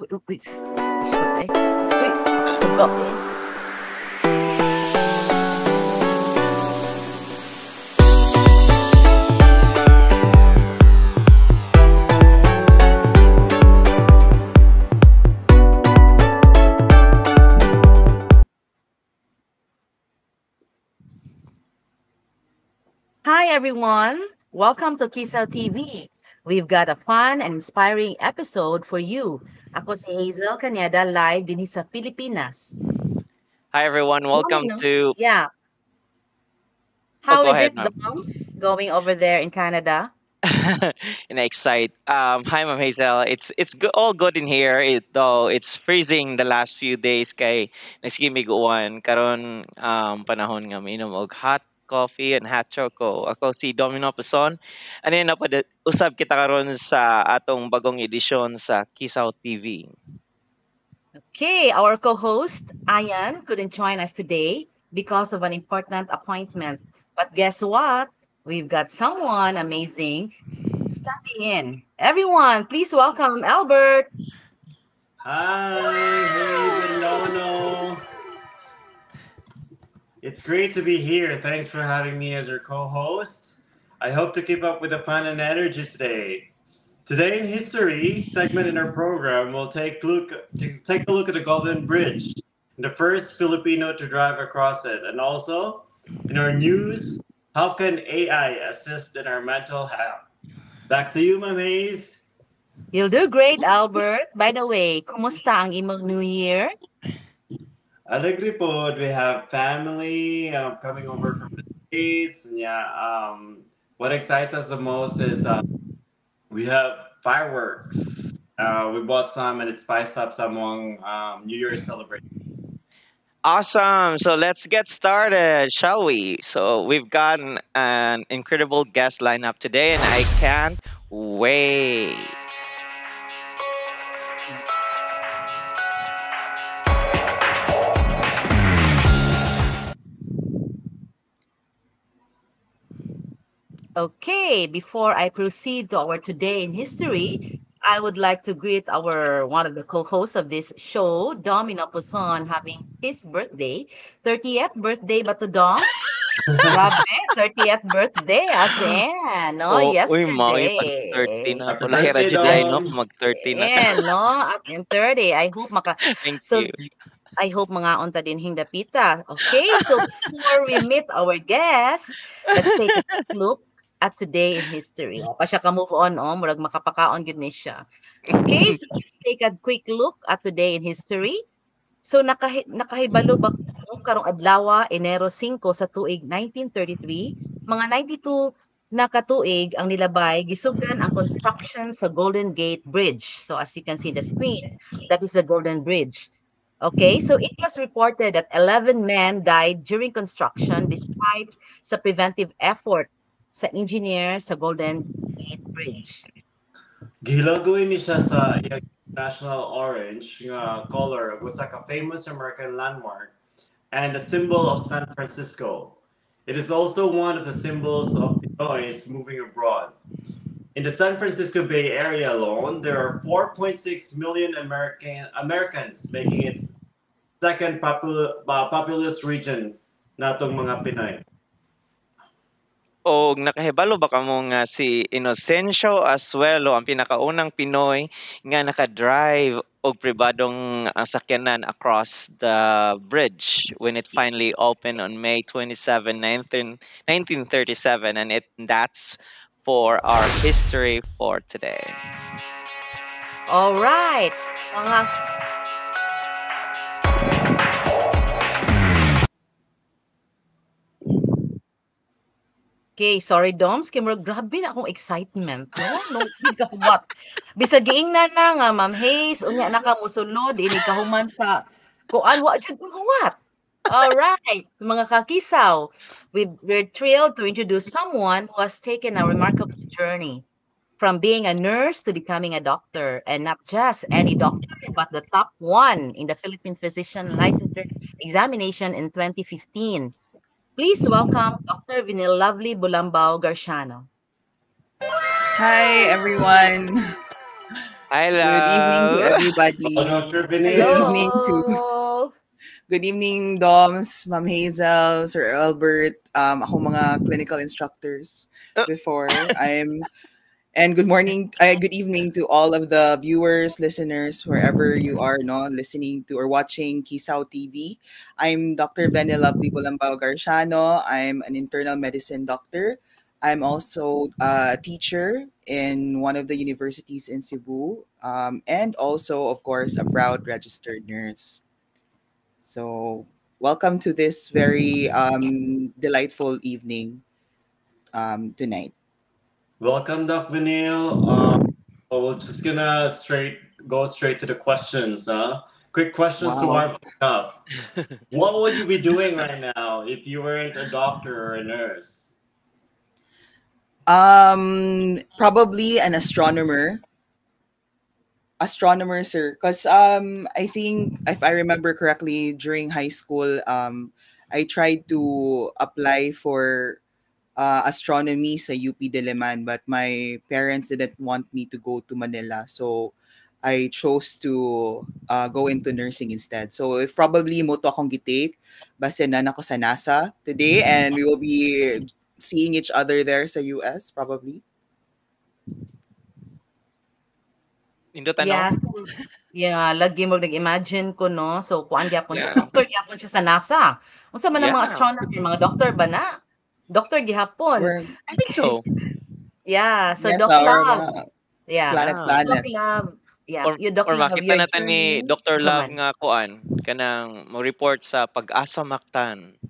Uy, eh. Uy, sugo eh. Hi everyone. Welcome to Kisaw TV. We've got a fun and inspiring episode for you. Ako si Hazel Caneda, live din sa Pilipinas. Hi everyone, welcome Domino. To Yeah. Oh, How go is ahead, it, ma'am. Doms, going over there in Canada? And excite. Hi, Ma'am Hazel. It's good, all good in here. Though it's freezing the last few days kay nagsige uwan karon panahon nga minom og hot coffee and hot choco. Ako si Domino Pason. Ano na pa usab kita karon sa atong bagong edisyon sa Kisaw TV. Okay, our co-host Ayan couldn't join us today because of an important appointment. But guess what? We've got someone amazing stepping in. Everyone, please welcome Albert. Hi, Hazel and Domino. It's great to be here. Thanks for having me as your co-host. I hope to keep up with the fun and energy today. Today in History segment in our program, we'll take a look at the Golden Bridge, the first Filipino to drive across it, and also in our news, how can AI assist in our mental health? Back to you, Ma'am Hayes. You'll do great, Albert. By the way, kumusta ang imong New Year? Alegre po. We have family coming over from the States. And yeah, what excites us the most is we have fireworks. We bought some and it spiced up some New Year's celebration. Awesome. So let's get started, shall we? So we've got an incredible guest lineup today, and I can't wait. Okay, before I proceed to our Today in History, I would like to greet our one of the co-hosts of this show, Domino Puzon, having his birthday, 30th birthday ba to, Dom? Grabe, 30th birthday as in, no? Oh, uy, maoy pag Yesterday. 30 na ako. Happy Lahi ra birthday, jud ay, no? Doms. Mag 30 na. Yeah, no? At in 30, I hope maka Thank So, you. I hope mga unta din hing dapita. Okay, so before we meet our guest, let's take a quick look at Today in History. O, pa siya ka move on, oh, murag makapakaon gyud ni siya. Okay, so let's take a quick look at Today in History. So nakahibalo ba ko karong adlaw, Enero 5 sa tuig 1933, mga 92 na katuig ang nilabay, gisugdan ang construction sa Golden Gate Bridge. So as you can see the screen, that is the Golden Bridge. Okay, so it was reported that 11 men died during construction despite sa preventive effort sa engineer sa Golden Gate Bridge. Gilagoy ni siya sa iyang national orange nga color, usa ka famous American landmark and a symbol of San Francisco. It is also one of the symbols of Pinoys moving abroad. In the San Francisco Bay Area alone, there are 4.6 million Americans, making it second populous region natong mga Pinoy. Og nakahibalo ba kamo nga si Inocencio Asuelo ang pinakaunang Pinoy nga naka-drive og pribadong sakyanan across the bridge when it finally opened on May 27, 1937, and it that's for our history for today. All right. Mga Okay, sorry Doms, kay murag grabe na akong excitement, no? No, di ka huwat. Bisag giingnan na nga Ma'am Hayes, unya na ka mosulod, ini kahuman sa kuan, wa jud kong huwat. All right, mga kakisaw, we're thrilled to introduce someone who has taken a remarkable journey from being a nurse to becoming a doctor, and not just any doctor, but the top one in the Philippine Physician Licensure Examination in 2015. Please welcome Dr. Vinil Lovely Bulambao Garciano. Hi, everyone. Hi, Good evening to love. everybody. Hello, Dr. Good Venil. evening to Hello. Good evening, Doms, Ma'am Hazel, Sir Albert, akong mga clinical instructors before. I'm and good morning, good evening to all of the viewers, listeners, wherever you are, no, listening to or watching Kisaw TV. I'm Dr. Venil Lovely Bolambao Garciano. I'm an internal medicine doctor. I'm also a teacher in one of the universities in Cebu, and also, of course, a proud registered nurse. So, welcome to this very delightful evening tonight. Welcome, Doc Venil. We're just gonna straight go straight to the questions. Huh? Quick questions to Wow. warm things up. What would you be doing right now if you weren't a doctor or a nurse? Probably an astronomer. Astronomer, sir. Because I think if I remember correctly, during high school, I tried to apply for astronomy sa UP Diliman, but my parents didn't want me to go to Manila, so I chose to go into nursing instead. So if probably mao to akong gi-take, basta naa na ko sa NASA today, and we will be seeing each other there sa US probably. Nindot ano? Yeah, so, yeah, lagi mo nag-imagine ko, no? So, kuan gyapon siya, doctor gyapon siya sa NASA. Unsa man ang mga astronomer, mga doctor ba na? Doctor gihapon. I think so. Yeah, so Yes, Doc our Love. mga Yeah. planets. Doc Love. Yeah, Or, you Doc or Love, makita your na ta ni journey. Dr. Love Naman. nga kuan kanang mo report sa Pag-asa Mactan.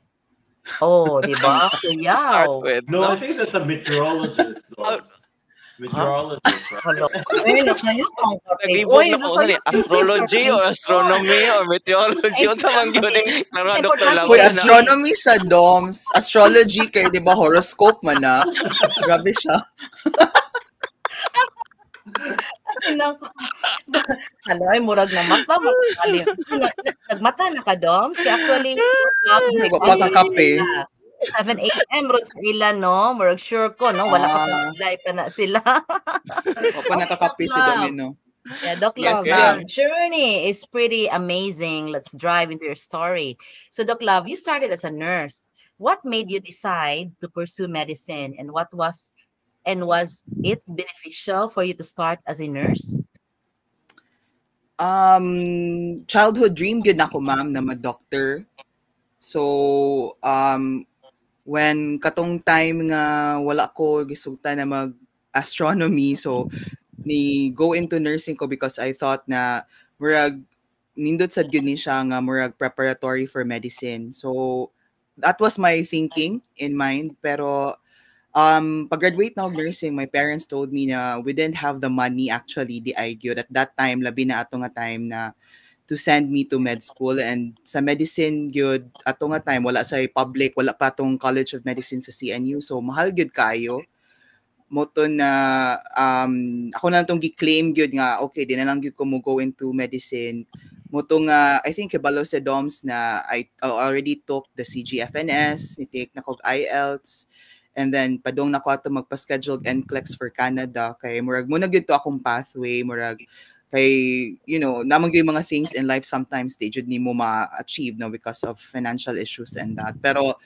Oh, di ba? To start Kuyaw. with, No, no? I think that's a meteorologist, Oh, Doms. Meteorologist, right? Hello. Uy, nasayo ang kape. Naglibog Uy, na ko nasayo ni astrology or astronomy or meteorology unsa man gyud eh. Klaro Mas Dr. Love Uy, na. astronomy sa DOMS. Astrology kay, di ba, horoscope man na. Grabe siya. Nako. Hala, ay, murag na mata. Nagmata na ka, Doms? Kaya actually, Wa pa kakape. 7 a.m. ron sa ila, no? Murag sure ko, no? Wala ka sa live pa na sila. Wa pa nakakape si Love. Domino. Yeah, Doc Yes, Love, ma'am. your journey is pretty amazing. Let's drive into your story. So, Doc Love, you started as a nurse. What made you decide to pursue medicine, and was it beneficial for you to start as a nurse? Childhood dream gyud nako, ma'am, na ma-doctor. So, when katong time nga wala ko gisugtan na mag-astronomy, so ni go into nursing ko because I thought na murag nindot sad gyud ni siya nga murag preparatory for medicine. So that was my thinking in mind, pero pag-graduate na og nursing, my parents told me na we didn't have the money actually di ay gyud at that time, labi na ato nga time na to send me to med school, and sa medicine gyud ato nga time wala sa public, wala pa tong College of Medicine sa CNU, so mahal gyud kaayo. Mao to na ako na tong gi-claim gyud nga okay, di na lang gyud ko mo go into medicine. Mao to nga I think kibalo sa DOMS na I already took the CGFNS, ni-take na kog IELTS, and then padong na ko ato magpa-schedule NCLEX for Canada kay murag mo na gyud to akong pathway, murag kay you know namang gyud mga things in life sometimes di jud nimo ma-achieve, no, because of financial issues and that. Pero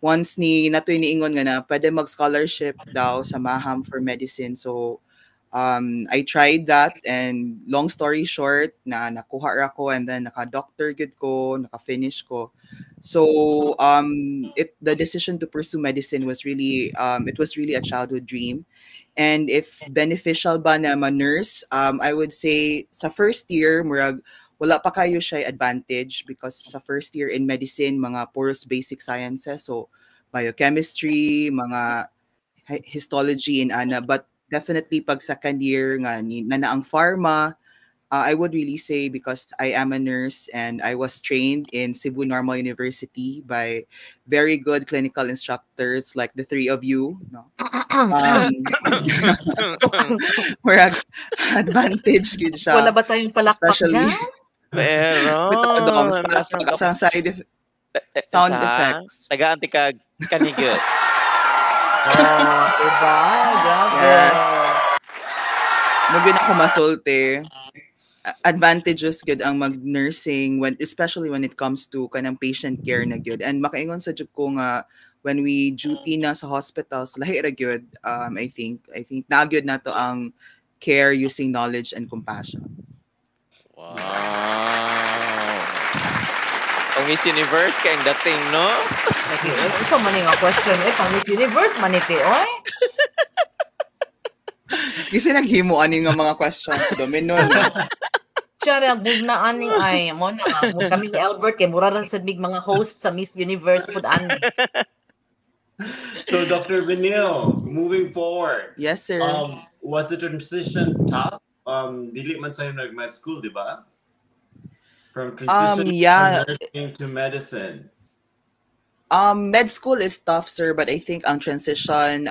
once ni natoy niingon nga na pwede mag-scholarship daw sa Maham for medicine, so I tried that, and long story short na nakuha ra ko, and then naka-doctor gyud ko, naka-finish ko. So it the decision to pursue medicine was really it was really a childhood dream. And if beneficial ba na ma-nurse, I would say sa first year murag wala pa kayo siya advantage because sa first year in medicine mga puros basic sciences, so biochemistry, mga histology and ana. But definitely pag second year nga ni na ang pharma, I would really say because I am a nurse and I was trained in Cebu Normal University by very good clinical instructors like the three of you, no? Murag advantage gyud siya. Wala ba tayong palakpak Especially dyan? Meron. With the doms, Nasa palakpak sa sound sa effects. Tagaan ti kag kanigit. Oh, diba? Grabe. Yes. Mao gyud ako masulti. Advantages gyud ang mag-nursing when especially when it comes to kanang patient care na gyud. And makaingon sa jud ko nga when we duty na sa hospitals, lahi ra gyud. I think naa gyud nato ang care using knowledge and compassion. Wow. Ang Miss Universe kay ang dating, no? Lagi, oy, unsa man ni nga question eh, pang Miss Universe man ni ti, oy. Kasi naghimo ani nga mga questions sa Domino, no? Siya ra bugna ani ay mo na mo kami ni Albert kay mura ra sad mig mga host sa Miss Universe pud ani. So, Dr. Benil, moving forward, Yes, sir. Was the transition tough? Dili man sa'yo nag-med school, di ba? From transition Yeah. from nursing to medicine. Med school is tough, sir, but I think ang transition,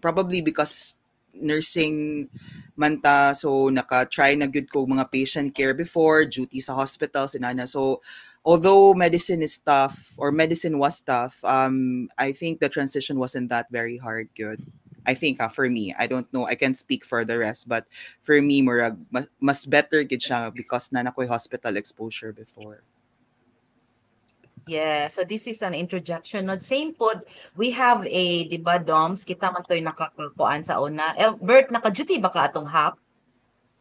probably because nursing man ta, so naka-try na gyud ko mga patient care before, duty sa hospitals, inana. So, although medicine is tough, or medicine was tough, I think the transition wasn't that very hard gyud. I think, for me, I don't know, I can't speak for the rest, but for me, murag, mas better gyud siya because naa na ko'y hospital exposure before. Yeah, so this is an introduction. No, same pod, we have a, di ba, Doms, kita man to'y nakakakuan sa una. Bert, naka-duty ba ka atong HAP?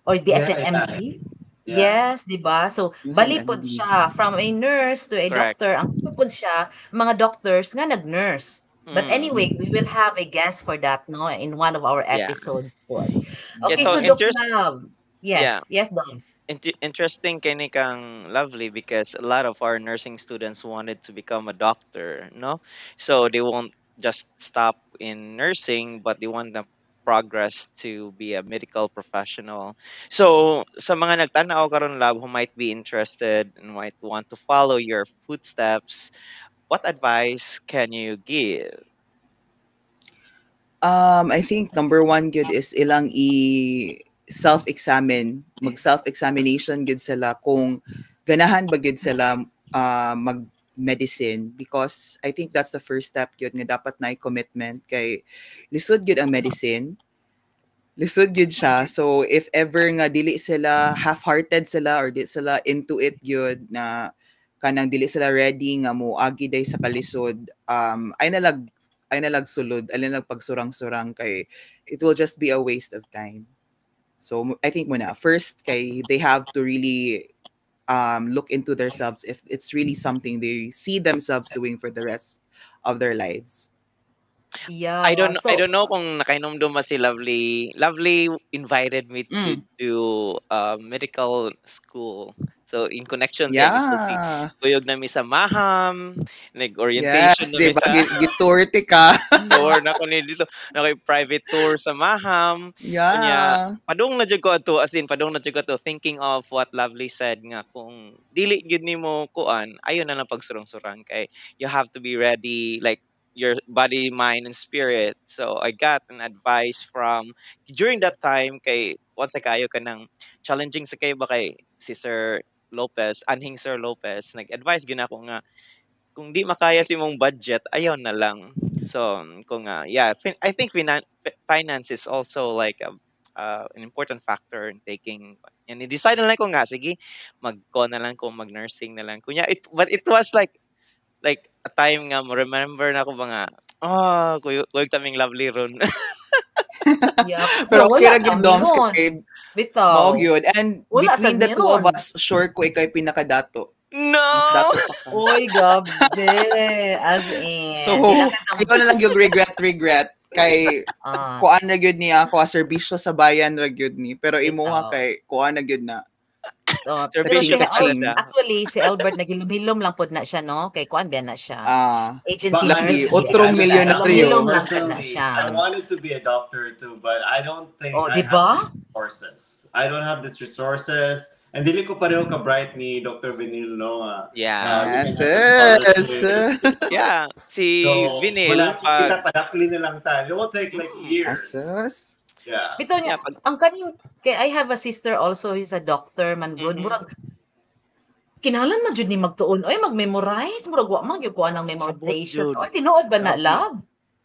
Or BSNMD? Yeah. Yes, di ba? So, Yes, bali pod MD. Siya from a nurse to a Correct. doctor. Ang pod siya, mga doctors nga nag-nurse. But anyway, we will have a guest for that, no, in one of our episodes po. Yeah, Okay, so so Doc Love. Yes, yes, Doms. Interesting kini kang Lovely because a lot of our nursing students wanted to become a doctor, no? So they won't just stop in nursing, but they want to progress to be a medical professional. So sa mga nagtanaw karon, love, who might be interested and might want to follow your footsteps, what advice can you give? I think number one gyud is ilang i self-examine, mag self-examination gyud sila kung ganahan ba gyud sila mag medicine, because I think that's the first step gyud nga dapat na commitment kay lisod gyud ang medicine. Lisod gyud siya. So if ever nga dili sila, half-hearted sila or di sila into it gyud na kanang dili sila ready nga mo agi day sa kalisod, ay nalag sulod, ay nalag pagsurang-surang kay it will just be a waste of time. So I think muna first kay they have to really look into themselves if it's really something they see themselves doing for the rest of their lives. I So don't know kung nakainomdom ba si Lovely. Lovely invited me to do medical school. So in connection sa gisulti, kuyog na mi sa Maham, nag-orientation Yes, na mi diba? Sa Gitour ka. Tour na ko ni dito, na ko'y private tour sa Maham. Unya, padung na jud ko adto, as in padung na jud ko adto thinking of what Lovely said nga kung dili gyud nimo kuan, ayo na lang pagsurang-surang kay you have to be ready, like your body, mind, and spirit. So I got an advice from during that time kay once kayo kanang challenging sa kayo ba kay si Sir Lopez, anhing Sir Lopez, nag-advise gyud ako nga kung di makaya sa imong budget, ayaw na lang. So, kung yeah, I think finance is also like a an important factor in taking and i-decide na lang ko nga sige mag ko na lang ko, mag-nursing na lang kunya it, but it was like a time nga mo remember na ko ba nga oh kuyog kuyog taming Lovely ron. Pero No, okay wala ra gyud, kami Doms, nun. kay Bitaw. mao gyud. And Wala between sad the two of meron. us, sure ko ikay pinakadato. No. Mas dato pa ka. Uy, grabe. As in. So, Di na kita ikaw na lang yung regret regret kay kuan ra gyud niya ako, serbisyo sa bayan ra gyud ni. Pero imo nga Bitaw. Kay kuan na gyud na. Oh, pero Serbisyo si sa Kaching, Canada. Actually, si Albert naghilom-hilom lang pod na siya, no? Kay kuan ba na siya? Ah, Agency lagi nurse. otrong milyonaryo. Hilom lang pod na Personally, siya. I wanted to be a doctor too, but I don't think Oh, I di ba? have these resources. I don't have these resources. And dili ko pareho ka bright ni Dr. Vinil, no? Yeah. Yes. Yes. Yeah, si So, Vinil wala, pag kita padakli na lang tayo. It will take like years. Asus. Yeah. Bitaw niya, Yeah, pag ang kaning kay I have a sister also who's a doctor man gud. Murag kinahanglan man jud ni magtuon oy, mag-memorize, murag wa man gyud kuan ang Sabot memorization. jud. Oy, tinuod ba na, Grabe. Love?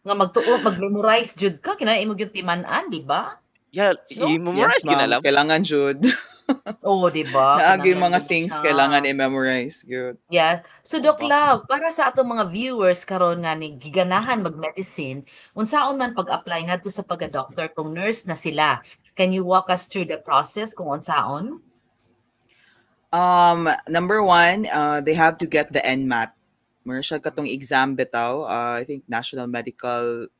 Nga magtuon, mag-memorize jud ka, kinahanglan imo gyud timan-an, di ba? Yeah, No? I-memorize Yes, gyud na, ma'am. Love. Kailangan jud. Oo, di ba? Naa gyud Kinahanglan mga jud things siya. Kailangan i-memorize gyud. Yeah. So Doc Diba? Love, para sa atong mga viewers karon nga ni giganahan mag-medicine, unsaon man pag-apply ngadto sa pagka-doctor kung nurse na sila? Can you walk us through the process kung unsaon? Number one, they have to get the NMAT. Meron siya katong exam bitaw. I think National Medical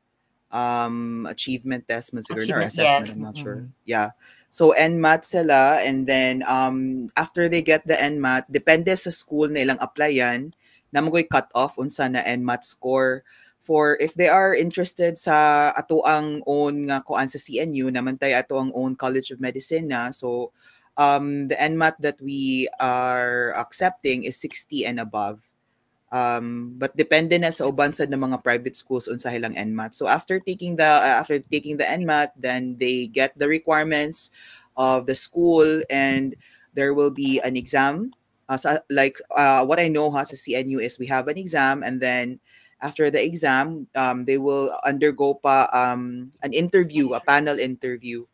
Achievement Test man siguro na, or Achievement, assessment, yes. I'm not sure. Yeah. So NMAT sila, and then after they get the NMAT, depende sa school na ilang applyan, naa man goy cut off unsa na NMAT score. For if they are interested sa atoang own nga kuan sa CNU, naa man tay atoang own College of Medicine na. So the NMAT that we are accepting is 60 and above. But depende na sa uban sad ng mga private schools unsa ilang NMAT. So after taking the NMAT, then they get the requirements of the school and there will be an exam. So like what I know ha sa CNU is we have an exam, and then after the exam, they will undergo pa an interview, a panel interview,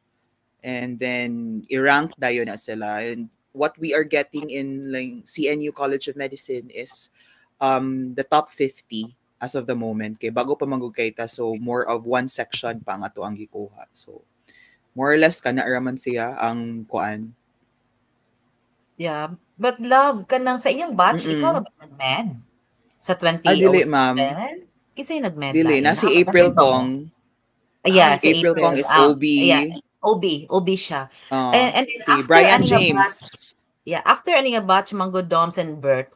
and then i-rank dayon na sila. And what we are getting in like CNU College of Medicine is the top 50 as of the moment. Kay bago pa man gud kay ta, so more of one section pa nga to ang gikuha. So more or less kana raman siya ang kuan. Yeah. But Love, kanang sa inyong batch, ikaw ra ba nag-med? Sa Ah, dili, 2007? Ma'am. Kinsa yung nag-med Dili lain? na si Ah, April ba mo? Kong. Ah, yeah, si April April. Kong is Ah, OB. yeah, OB, OB siya. And then si after Brian ani nga James. batch, yeah, after ani nga batch, Mango Doms and Bert,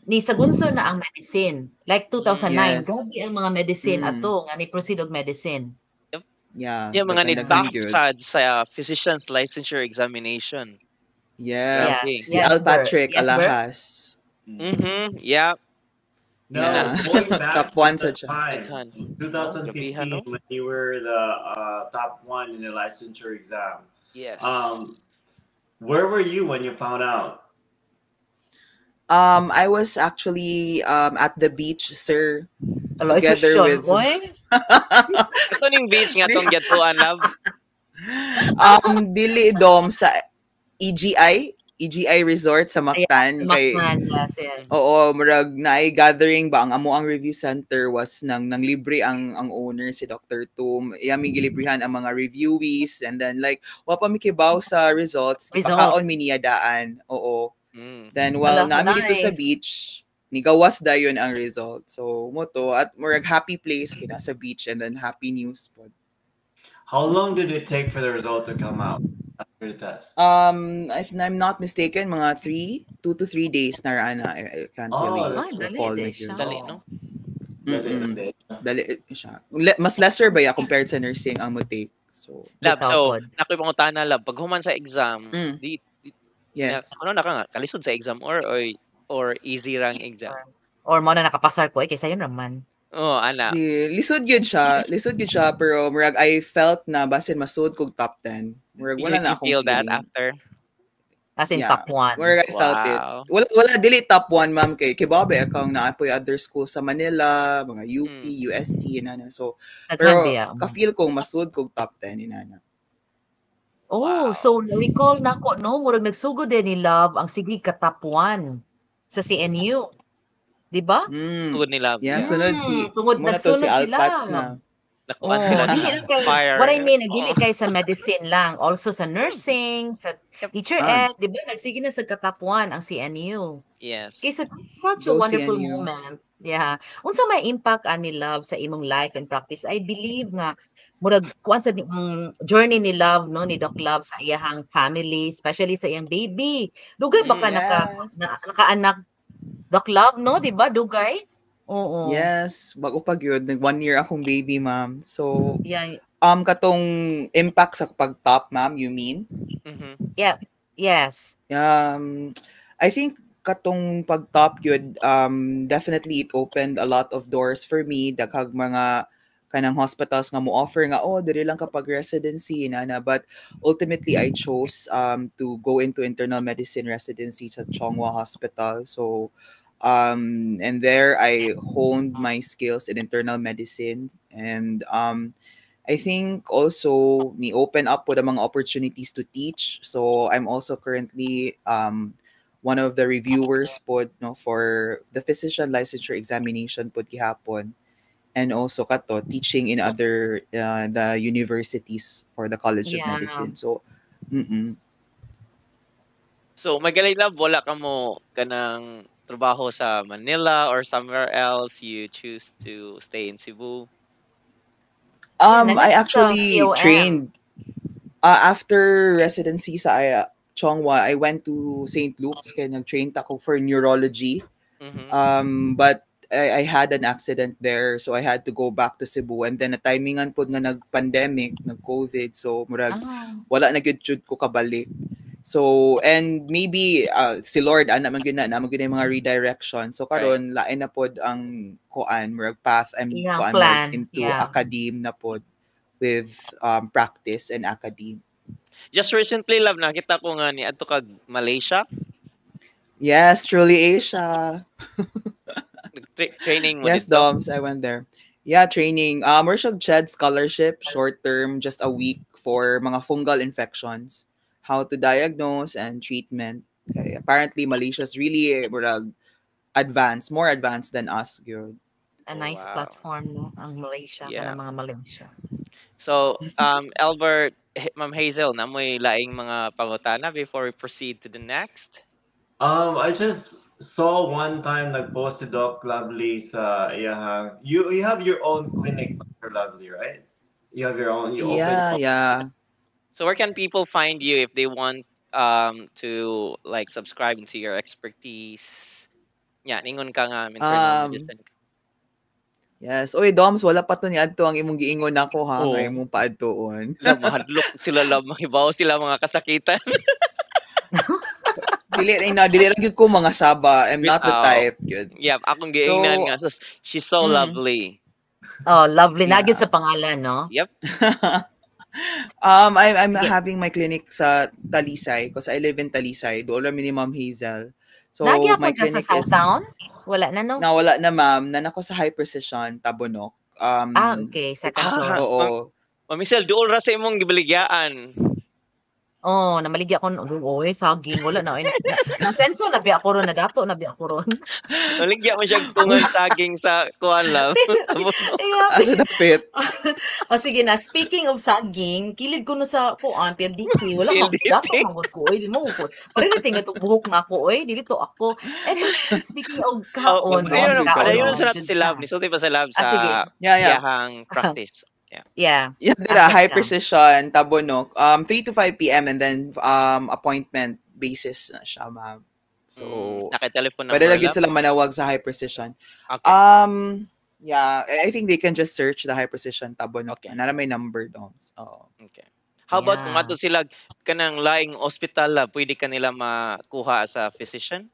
ni sagunso na ang medicine. Like 2009, grabe ang mga medicine ato nga ni proceed og medicine. Yeah, Yung mga ni daghan-daghan top gyud. sa physician's licensure examination. Yes. Grabe. Si Yes, Al Bert. Patrick Yes, Bert. Alahas. Yeah. No, going back Top one to sa the siya. time, Daghan. 2015, Grabihan, no? when you were the top one in the licensure exam. Yes. Where were you when you found out? I was actually at the beach, sir. Alo, Together sosyal, with oy. Kato ning beach nga tong gituan, Love. Dili dom sa EGI, EGI Resort sa Mactan kay Mactan, yes. Oo, murag naay gathering ba ang amo ang review center was nang libre ang owner si Dr. Tum. Iya mi gilibrihan ang mga reviewees, and then like wa pa mi kibaw sa results, Result. gipakaon mi niya daan. Oo. Then while Hala, naa mi dito sa nice. beach, nigawas dayon ang result. So mao to at murag happy place kina sa beach and then happy news pod. How long did it take for the result to come out after the test? If I'm not mistaken, mga 2 to 3 days na ra na. I can't Oh, really that's Ay, dali recall di na siya. gyud. Dali, no? Dali, dali. Dali siya. Mas lesser ba ya compared sa nursing ang mo take. So, Love, Bitaw so pod. nakoy pangutana, Love, pag human sa exam, di ano na ka nga kalisod sa exam or easy rang exam? Or mo na nakapasar ko eh, kaysa yun raman. Oh, ana. Di, lisod gyud siya. Lisod gyud siya pero murag I felt na basin masud kog top 10. Murag wala You, na you akong feel that feeling. after? As in Yeah. top one. Murag I felt it. Wow. Wala wala dili top 1, ma'am, kay kay Bobe akong naa poy other school sa Manila, mga UP, UST inana. So Daghan pero biya. ka-feel kong masud kog top 10 inana. Oh, so recall nako no, murag nagsugod din ni Love ang sige ka top 1 sa CNU. Di ba? Sugod ni Love. Yeah, Yeah. sunod si Tungod muna to si nagsunod sila. Alpats na. Nakuan Oh, sila dili na lang kay fire. what I mean, dili Oh. kay sa medicine lang, also sa nursing, sa teacher Ah. ed, di ba? Nagsige na sa ka-top 1 ang CNU. Yes. Okay, so that's such a Go wonderful CNU. moment. Yeah. Unsa may impact ani Love sa imong life and practice? I believe nga murag kuan sa journey ni Love no, ni Doc Love sa iyahang family, especially sa iyang baby. Dugay ba ka nakaanak, Doc Love, no, di ba? Dugay? Oo. Yes, bago pa gyud nag one year akong baby, ma'am. So katong impact sa pag-top, ma'am, you mean? Mhm. Yeah. Yes. I think katong pag-top gyud, definitely it opened a lot of doors for me. Daghag mga kanang hospitals nga mo offer nga, "Oh, diri lang kapag residency," nana, but ultimately I chose to go into internal medicine residency sa Chong Hua Hospital. So and there I honed my skills in internal medicine and I think also ni open up with ang mga opportunities to teach. So I'm also currently one of the reviewers pod, no, for the physician licensure examination pod gihapon, and also kato teaching in other the universities for the College of Medicine. So So magaling, love, wala ka mo kanang trabaho sa Manila or somewhere else, you choose to stay in Cebu? I actually trained after residency sa Chong Hua. I went to St. Luke's kay nag-train ako for neurology. But I had an accident there, so I had to go back to Cebu, and then na-timingan pod nga nag-pandemic, nag-COVID, so murag wala na gyud jud ko kabalik. So, and maybe si Lord ana man gyud na man gyud yung mga redirection. So karon lain na pod ang kuan, murag path. I'm kuan plan. Into academe na pod with practice and academe. Just recently, love, nakita ko nga ni adto kag Malaysia. Yes, Truly Asia. Training mo Yes, dito? Doms, I went there. Yeah, training. We're siya CHED scholarship, short term, just a week for mga fungal infections, how to diagnose and treatment. Okay, apparently Malaysia's really murag advanced, more advanced than us gyud. A nice platform, no, ang Malaysia, kanang mga Malaysia. So, Albert, Ma'am Hazel, naa moy laing mga pangutana before we proceed to the next? I just saw one time nag-post si Doc Lovely sa iyahang, you have your own clinic, Dr. Lovely, right? You have your own, you open Yeah. So where can people find you if they want to like subscribe into your expertise? Yeah, ningon ka nga internal medicine. Yes. Oy, Doms, wala pa to ni adto ang imong giingon nako ha, nga Oo. Imong paadtuon. Love, mahadlok sila, love, mahibaw sila mga kasakitan. Dili na dili ra gyud ko mga saba. I'm not the Bitaw. Type gyud. Yeah, akong giingnan So, nga. So, she's so lovely. Oh, lovely. Naa gyud sa pangalan, no? Yep. I'm Sige. Having my clinic sa Talisay because I live in Talisay. Doon mi ni Ma'am Hazel. So Naa gyapon my ka sa clinic is Southtown? Wala na, no? Nawala na, ma'am. Naa na ko sa High Precision, Tabunok. Ah, okay. Second floor. Ah, Oo. Ma'am Hazel, duol ra sa imong gibaligyaan. Oh, namaligya ko, oy, saging wala na oy. Na, na-senso na biya ko ron, na dato na biya ko ron. Maligya mo siya tungan saging sa kuan, love. Yeah. Asa dapit? O sige na, speaking of saging, kilid ko no sa kuan, PLDT, wala ka PLDT. dato man gud ko oy, di mo ko. Pare ting itong buhok na ako oy, dili to ako. Anyway, speaking of Oh, kaon, no, ayun, kaon, ayun no, sa jud si Love, ka. ni sulti pa sa Love Ah, sa sige. Yeah. iyahang practice. Yeah. Yeah. Yeah, dira, Asa High siya? Precision, Tabunok. 3 to 5 p.m. and then appointment basis na siya, ma'am. So, Naka-telephone pwede number, na gyud love? Sila manawag sa High Precision. Okay. Yeah, I think they can just search the High Precision Tabunok. Okay. Naa may number doon. So, Okay. How about kung adto sila kanang laing ospital, love, pwede ka nila makuha sa physician?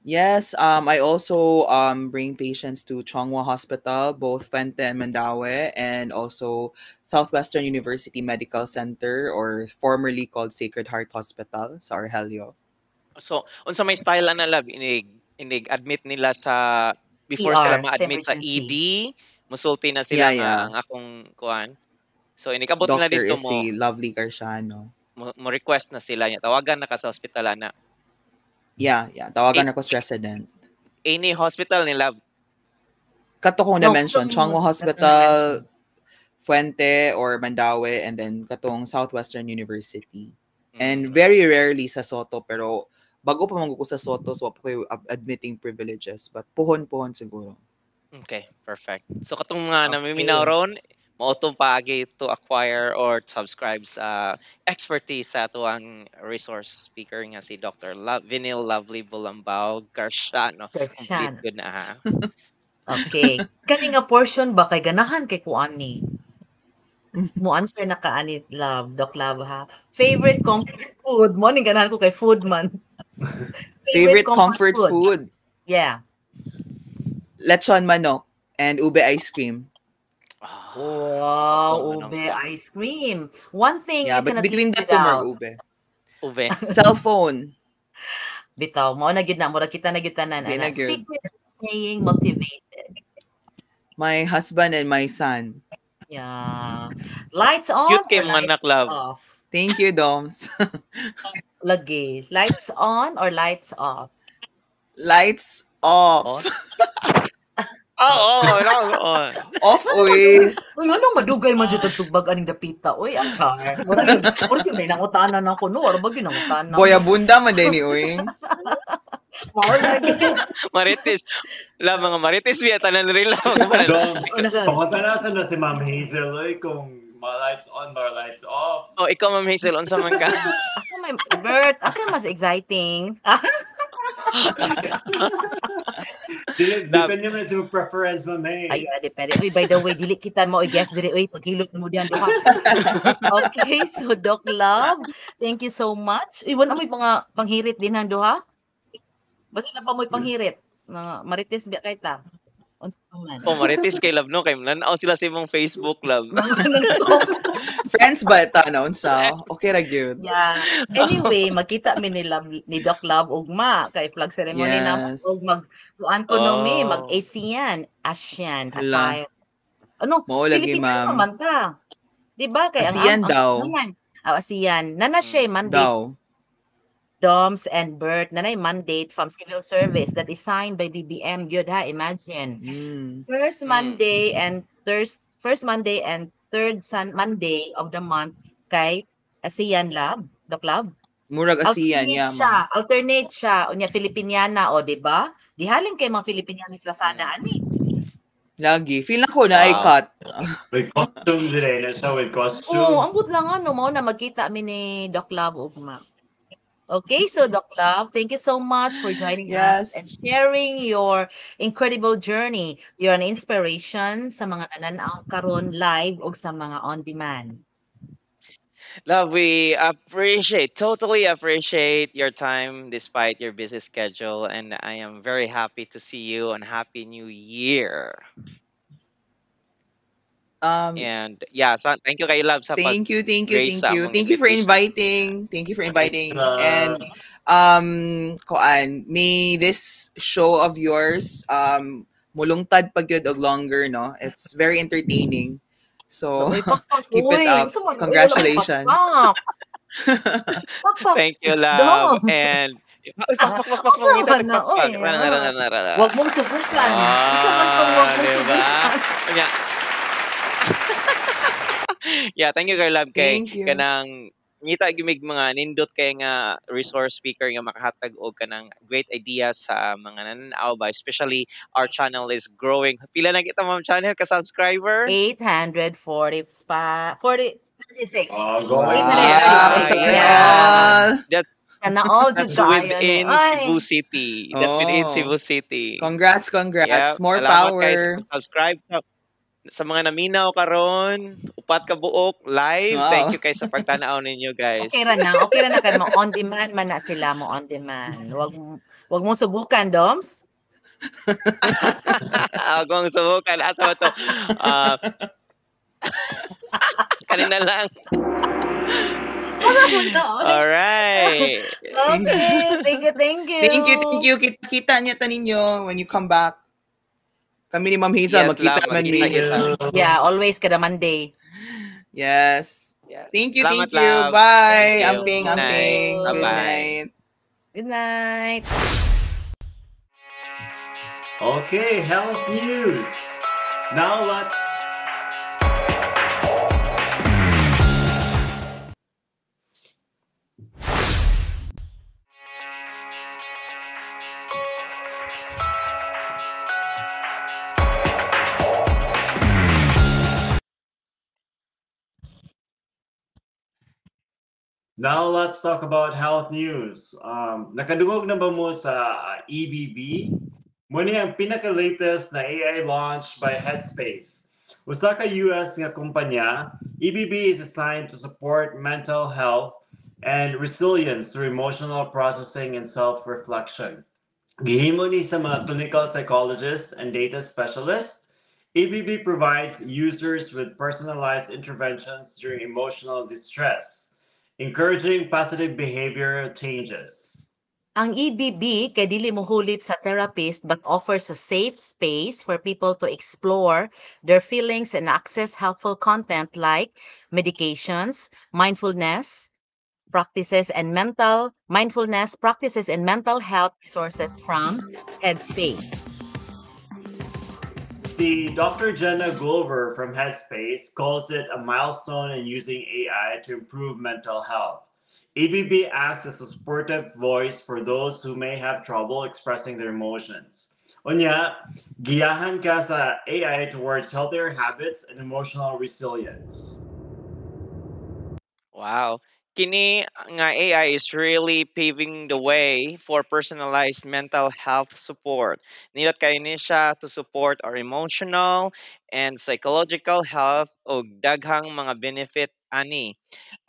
Yes, I also bring patients to Chong Hua Hospital, both Fuente and Mandaue, and also Southwestern University Medical Center, or formerly called Sacred Heart Hospital sa Argelio. So, unsa may style ana, love, inig admit nila sa before sila ER, sa ma-admit sa emergency. ED, musulti na sila Yeah, nga yeah. ang akong kuan. So inig abot nila Doctor dito is mo si Lovely Garciano. mo request na sila niya. Tawagan na ka sa ospital ana. Yeah. Tawagan ako sa resident. Any hospital nila? Kato kong No, na-mention, katong Chong Hua katong Hospital, na-mention. Fuente or Mandaue, and then katong Southwestern University. And very rarely sa Sotto, pero bago pa man ko sa Sotto, so wa pa ko'y admitting privileges. But puhon-puhon siguro. Okay, perfect. So katong mga namiminaw ron, mao tong paagi to acquire or subscribe sa expertise sa atuang resource speaker nga si Dr. Vinyl Lovely Bulambao Garciano. Complete Garciano. good na ha. Okay. Kani nga portion ba kay ganahan kay kuan ni? Mo answer na ka ani, love, Doc Love ha. Favorite comfort food. Mo ning ganahan ko kay food man. Favorite comfort food? Yeah. Lechon manok and ube ice cream. Ah, Wow, oo, manok. Ube ice cream. One thing Yeah, you but cannot between live the two, without. more ube. Ube. Cell phone. Bitaw, mao na gyud na mura kita na gyud tanan Di ana. na gyud. Secret to staying motivated. My husband and my son. Yeah. Lights on Cute kay or mga lights anak, love. off? Thank you, Doms. Lagi. Lights on or lights off? Lights off. On? Oo, oh, no, on. Off, uy. Uy, ano madugay man jud tubag aning dapita. Uy, ang char. Mura yun may nangutanan ako no, or ba ginangutanan? Boyabunda man din ni uy. Mao lagi. Marites. La, mga marites, biya, tanan rin lang. Doms, Una ka. pangutanasan na si Ma'am Hazel oy kung ma lights on or lights off. Oh, ikaw, Ma'am Hazel, unsa man ka? Asa may Bert, asa mas exciting? Dili, Love. depende man sa preference, Ma'am Hazel. Ay, depende. Uy, by the way, dili kita mo i-guess dili uy, paghilot mo diyan duha. Okay, so Doc Love, thank you so much. Uy, wala mo'y mga panghirit din han duha? Basta na pa mo'y panghirit. Mga marites biya kay ta. Unsa pa man. Oh, marites kay love, no? Kay nanaw sila sa imong Facebook, love. Mga nag-stalk. Friends ba ito? Ano, unsa? Okay ra gyud. Yeah. Anyway, magkita mi ni Love, ni Doc Love ugma kay flag ceremony na Yes. og mag kuan ko no mi Oh. mag ASEAN, ASEAN Hala. attire. Ano, Mao lagi, Pilipino ma'am. man ta. 'Di ba kay ang ASEAN ang, daw. Ang, ah, ASEAN. Nana siya mandate Daw. Doms and Bert, nanay mandate from civil service that is signed by BBM gyud ha, imagine. First Monday and first Monday and third Monday of the month kay ASEAN Lab, Doc Lab. Murag ASEAN, Alternate yeah, siya, ma'am. alternate siya. Unya Filipiniana o, di ba? Di halin kay mga Filipiniana sa Lazada ani. Lagi. Feel na ko na ay Wow. cut. With costume dire na siya, with costume. Oo, ang good lang ano mo na magkita mi ni Doc Love ugma. Okay, so Doc Love, thank you so much for joining us and Yes. sharing your incredible journey. You're an inspiration sa mga nananaw karon live o sa mga on demand. Love, we appreciate, totally appreciate your time despite your busy schedule. And I am very happy to see you and Happy New Year. And yeah, so thank you kay Love sa pag Thank you, thank you, grace thank sa you. among Thank you for invitation. inviting. Thank you for inviting. And koan, may this show of yours mulungtad pa gyud og longer, no? It's very entertaining. So Uy, pakpak, keep it uy. up. Unsa man, uy, wala kang Congratulations. pakpak. Pakpak. Thank you, Love. Doms. And uy, pakpak, pakpak, Unsa mangita man na, tagpakpak. uy, Nara, nara, nara, nara. Wag mong subukan. Unsa man tong wag Ah, mong diba? subukan? Unya. Yeah, thank you kay Love kay Thank you. kanang ngita gimig mga nindot kay nga resource speaker nga makahatag og kanang great ideas sa mga nananaw ba, especially our channel is growing. Pila na kita ma'am channel ka subscriber? 845 40 36. Oh, going Wow, Yeah, sana yeah. all. That's Sana all jud that's kaayo ni. within Ay. Cebu City. That's within Oh. Cebu City. Congrats, congrats. Yeah, More salamat guys power. sa subscribe sa mga naminaw karon, upat ka buok live. Wow. Thank you kay sa pagtan-aw ninyo guys. Okay ra na, okay ra na kay mo on demand man na sila mo on demand. Wag mo subukan, Doms. Wag mong subukan. Asa ba to? Kanina lang. All right. Okay, thank you, thank you. Thank you, thank you. Kita niya ta ninyo when you come back. Kami ni Ma'am Hazel, Yes, magkita love, man mi. magkita kita. Yeah, always kada Monday. Yes. Yeah. Thank you, Salamat, thank you. love. Bye. Thank you. Amping, Good night. amping. Good Bye-bye. night. Good night. Okay, health news. Now let's Now let's talk about health news. Nakadungog na ba mo sa EBB? Muna ang pinaka-latest na AI launch by Headspace. Usa ka US nga kumpanya, EBB is designed to support mental health and resilience through emotional processing and self-reflection. Gihimo ni sa mga clinical psychologists and data specialists, EBB provides users with personalized interventions during emotional distress, encouraging positive behavior changes. Ang EBB kay dili mohulip sa therapist but offers a safe space for people to explore their feelings and access helpful content like medications, mindfulness practices and mental health resources from Headspace. The Dr. Jenna Glover from Headspace calls it a milestone in using AI to improve mental health. EBB acts as a supportive voice for those who may have trouble expressing their emotions. Unya, giyahan ka sa AI towards healthier habits and emotional resilience. Wow. Kini nga AI is really paving the way for personalized mental health support. Nindot kaayo ni siya to support our emotional and psychological health og daghang mga benefit ani.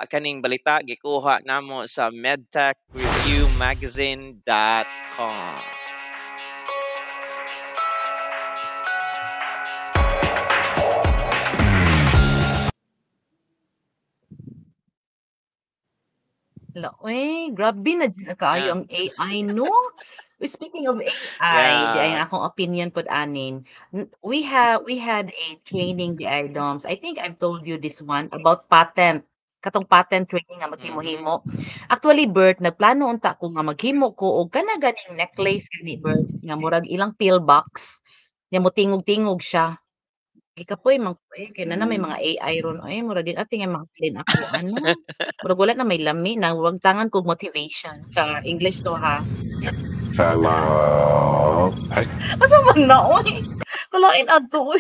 Kaning balita gikuha namo sa medtechreviewmagazine.com. Hala, uy, grabe na jud kaayo ang AI, no? Uy, speaking of AI, di ay akong opinion pod anin. We had a training di ay, Doms. I think I've told you this one about patent. Katong patent training nga maghimo-himo. Actually, Bert, nagplano unta ko nga maghimo ko og kana ganing necklace gani, Bert, nga murag ilang pill box. Nya motingog-tingog siya. Gikapoy man ko eh, kay naa na may mga AI ron oy, murag di ati nga makabilin ako ano. Murag wala na may lami na wag tangan kog motivation. Sa English to ha. Hello. Asa man na oy? Kalain adto oy.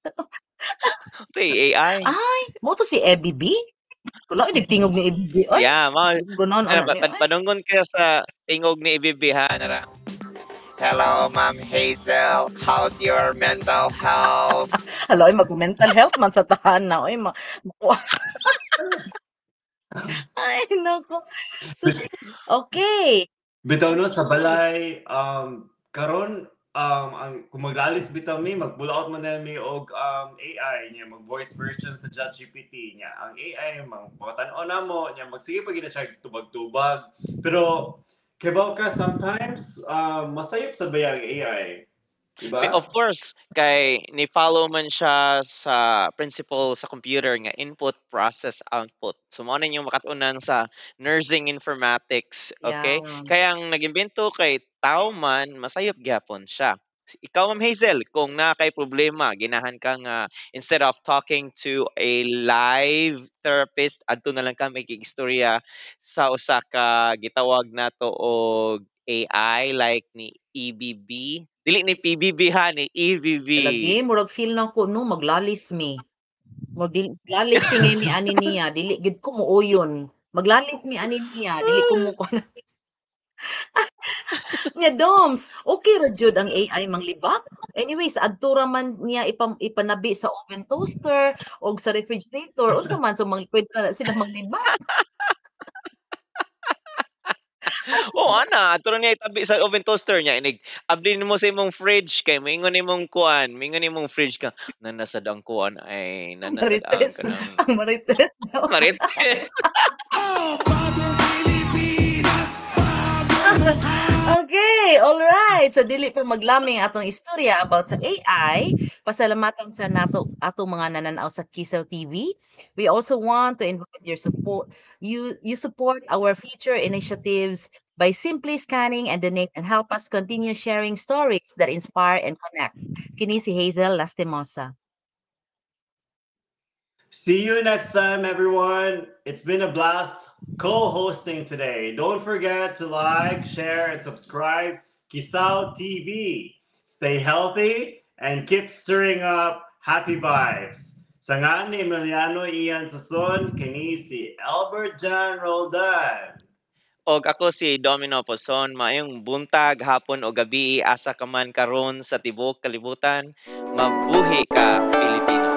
Ito AI. Ay, mao to si EBB? Kalain nagtingog ni EBB oy. Yeah, mao Ganon ana ni oy. Padunggon ka sa tingog ni EBB ha, nara. Hello, Ma'am Hazel. How's your mental health? Hala, oy, mag-mental health man sa tahan na oy. Ay, nako. So, okay. Bitaw no sa balay karon ang kung maglalis bitaw mi, mag-pull out man na mi og AI niya, mag voice version sa ChatGPT niya. Ang AI mang tan-aw na mo niya, magsige pa gid na siya tubag-tubag. Pero kibaw ka sometimes masayop sa baya ang AI. Diba? Of course, kay ni-follow man siya sa principle sa computer nga input, process, output. So mao na inyong makatunan sa nursing informatics, okay? Kaya ang nag-imbento kay tao man, masayop gyapon siya. Ikaw, Ma'am Hazel, kung naa kay problema, ginahan ka nga instead of talking to a live therapist, adto na lang ka makikigstorya sa usa ka gitawag nato og AI like ni EBB. Dili ni PBB ha, ni EBB. Lagi, murag feel na ko no, maglalis mi. Maglalis tingay mi ani niya, dili gid ko muuyon. Maglalis mi ani niya, dili ko mo kuan. Nya Doms, okay ra jud ang AI manglibak. Anyways, adto ra man niya ipanabi sa oven toaster o sa refrigerator, unsa man so pwede na sila manglibak. Oh, ana, adto ra niya itabi sa oven toaster niya inig. Abli nimo sa imong fridge kay moingon nimong kuan, moingon nimong fridge ka, nanasad ang kuan ay nanasad ang Marites. Kanang Ang marites daw. Marites. Okay, all right. So dili pa maglaming atong istorya about sa AI. Pasalamatan sa nato atong mga nananaw sa Kisaw TV. We also want to invite your support. You support our future initiatives by simply scanning and donate and help us continue sharing stories that inspire and connect. Kini si Hazel Lastimosa. See you next time, everyone. It's been a blast co-hosting today. Don't forget to like, share, and subscribe Kisaw TV. Stay healthy and keep stirring up happy vibes. Sa ngan ni Emiliano Ian Sason, kini si Albert John Roldan. Og ako si Domino Poson, maayong buntag, hapon o gabi, asa ka man karon sa tibuok kalibutan, mabuhi ka, Pilipino.